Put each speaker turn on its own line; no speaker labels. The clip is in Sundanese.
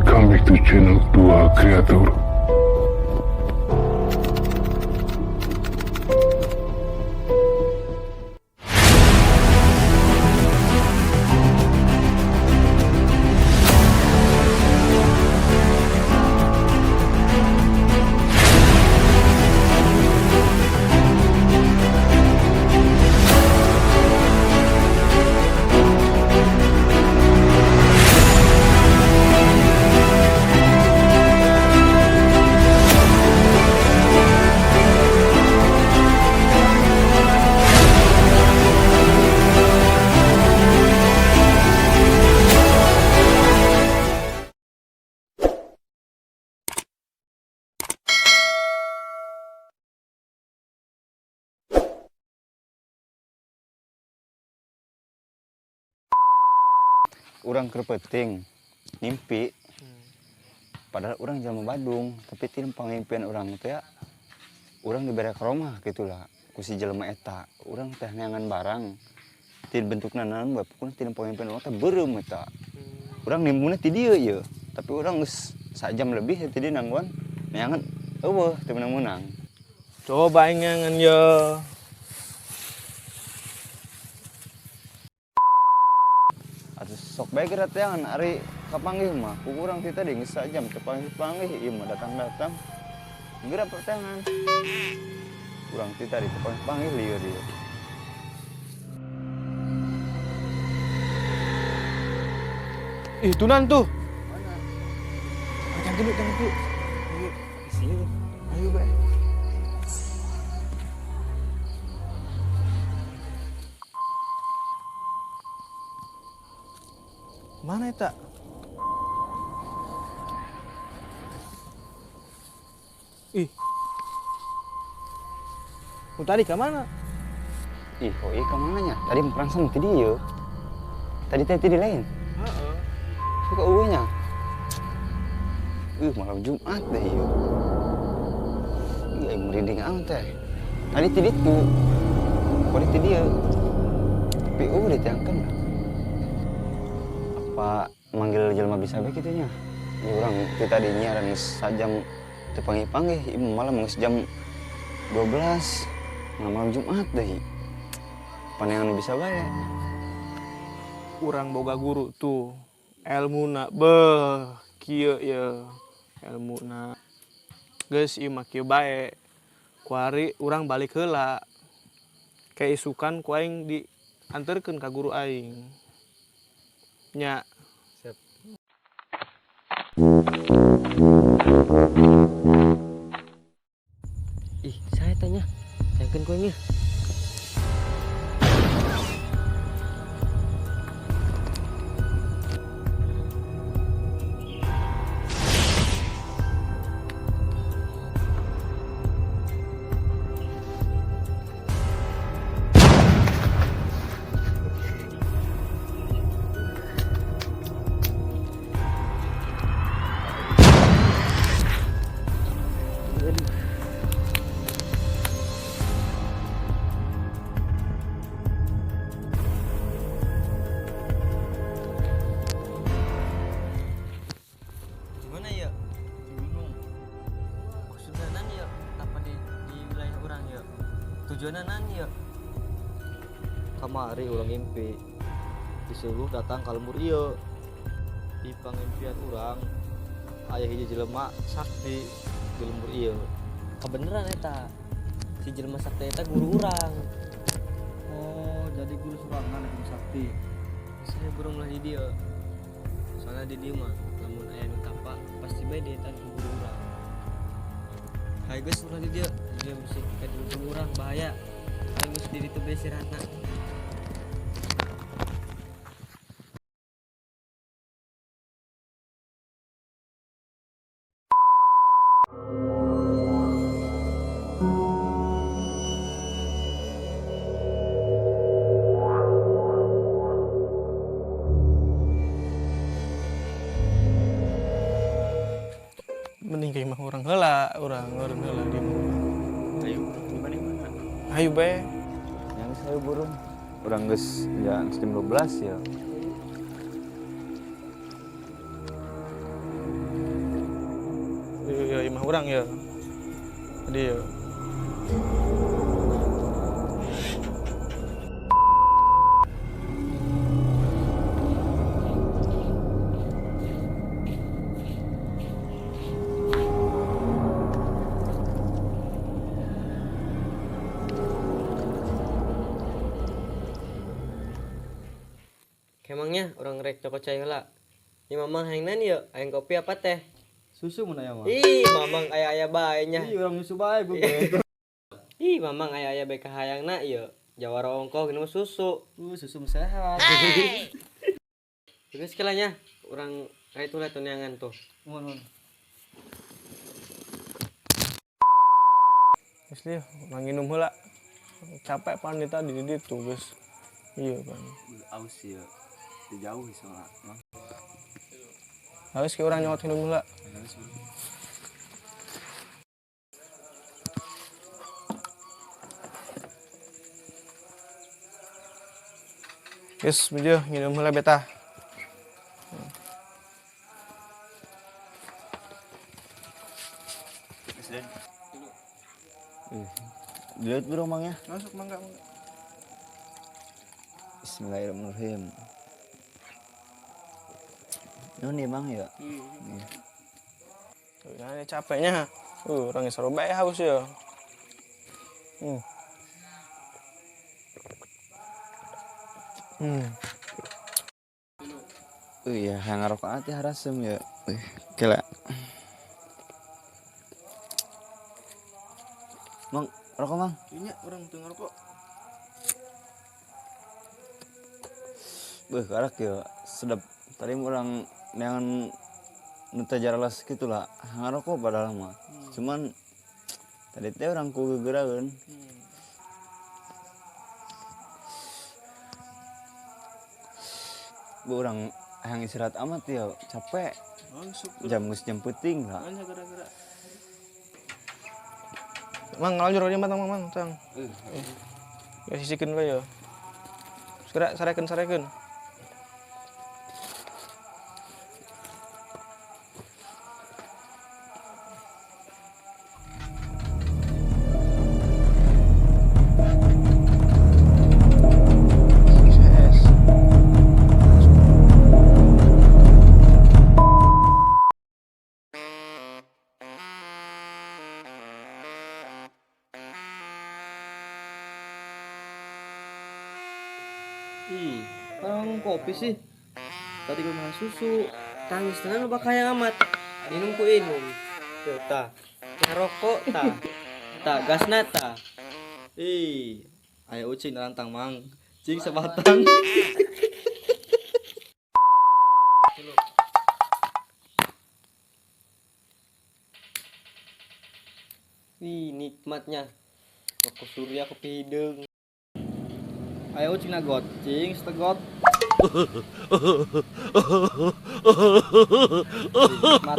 Welcome back to channel 2 Kreator.
Urang keur peuting ngimpi, padahal urang jelema Badung, tapi tina pangimpian urang teh ya, urang dibere karomah gitulah ku si jelema eta. Urang teh neangan barang ti bentukna naon bae, pokona tina pangimpian urang teh beureum eta. Urang nimbuna ti dieu ieu, tapi urang geus sajam lebih ti dieu nangguan neangan, euweuh, teu meunang-meunang.
Coba ngan yo.
Atuh sok bae geura teangan, ari kapanggih mah ku urang ti tadi geus sajam teu panggih-panggih, ieu mah datang-datang. Geura teangan. Urang ti tadi teu panggih-panggih, lieur ieu.
Ih, tunan tuh. Mana? Jangan dulu, jangan dulu. Ayo,
Sieun.
Ayo, bae. Mana eta? Ih. Nu tadi ke mana?
Ih, kok ieu ka mana nya? Tadi perang sama ti dieu. Tadi teh ti di lain.
Heeh.
Suka eueuh nya. Ih, malam Jumat deh ieu. Ih, aing merinding amat teh. Tadi ti ditu. Kok ti dieu? Tapi eueuh diteangkeun. Apa manggil jelema bisa bae kitu nya? Ini urang ti tadi nyiaran geus sajam teu panggih-panggih, ieu malam geus jam 12. Nah, malam Jumat deh. Paneangan bisa bae.
Urang boga guru tuh. Elmuna beuh kieu ye. Elmuna. Geus ieu mah kieu bae. Kuari urang balik heula. Ke isukan ku aing dianterkeun ka guru aing. Nya.
Siap.
Ih, saya tanya. Tangkeun ku aing. Di mana ya?
Di gunung.
Maksudnya nan ya? Apa di wilayah urang ya? Tujuannya nan ya?
Kamari urang ngimpi disuruh datang ka lembur ieu. Di pangimpian urang aya hiji jelema sakti di lembur ieu.
Kebeneran eta. Si jelema sakti eta guru urang.
Oh, jadi guru sorangan guru sakti.
Saya burung lah di dia. Soalnya di dia mah lamun aya nu tapa pasti bae dia eta ku guru urang. Hai geus ulah di dia. Di dia mesti ka di guru urang bahaya. Aing geus di ditu bae istirahatna.
Mending ka imah urang heula, urang heula di imah urang.
Ayo, di mana mana?
Ayo bae.
Yang saya burung. Urang geus ya geus jam 12 ya.
Urang ya. Tadi ya.
Kemangnya urang rek cokot cai heula. Ieu mamang hayangna ieu, hayang kopi apa teh?
Susu mun aya mah.
Ih, mamang aya-aya bae nya.
Ih, urang nyusu bae gue.
Ih, mamang aya-aya bae kahayangna ieu. Jawara ongkoh minum susu.
Susu mah sehat.
Geus kelanya urang ka itu lah neangan tuh.
Mun mun.
Geus lieu, urang nginum heula. Capek pan di tadi di ditu geus. Iya pan.
Aus ya. Jauh soalnya. Mang.
Harus ke urang nyokot minum heula. Geus beujeuh nginum heula beta.
Dilihat bro mang ya.
Masuk mangga mangga.
Bismillahirrahmanirrahim. Nuhun nih bang ya.
Nah, ini capeknya. Orangnya seru bae haus ya.
Iya, yang ngerokok ati harasem ya. Gila. Mang, rokok mang.
Iya, orang tuh ngerokok.
Beuh, karak ya, sedap. Tadi orang neangan nu teh jaralas gitu lah, ngarokok padahal mah. Cuman tadi teh orang ku gegeraeun. Bu orang yang istirahat amat ya, capek. Jam geus jam peuting lah.
Mang ngalajur aja mang mang tang. Ya sisikeun we ya. Segera sarekeun sarekeun. Sukses.
Ih, orang kopi sih. Tadi gue makan susu.
Tangis tenan loba hayang amat. Minum ku inum. Tuh tah. Ngarokok tah. Tah gasna tah.
Ih, aya ucing narantang mang. Cing sebatang.
Wih, nikmatnya. Rokok surya kopi hideung.
Aya ucing nagot, cing setegot. Nikmat.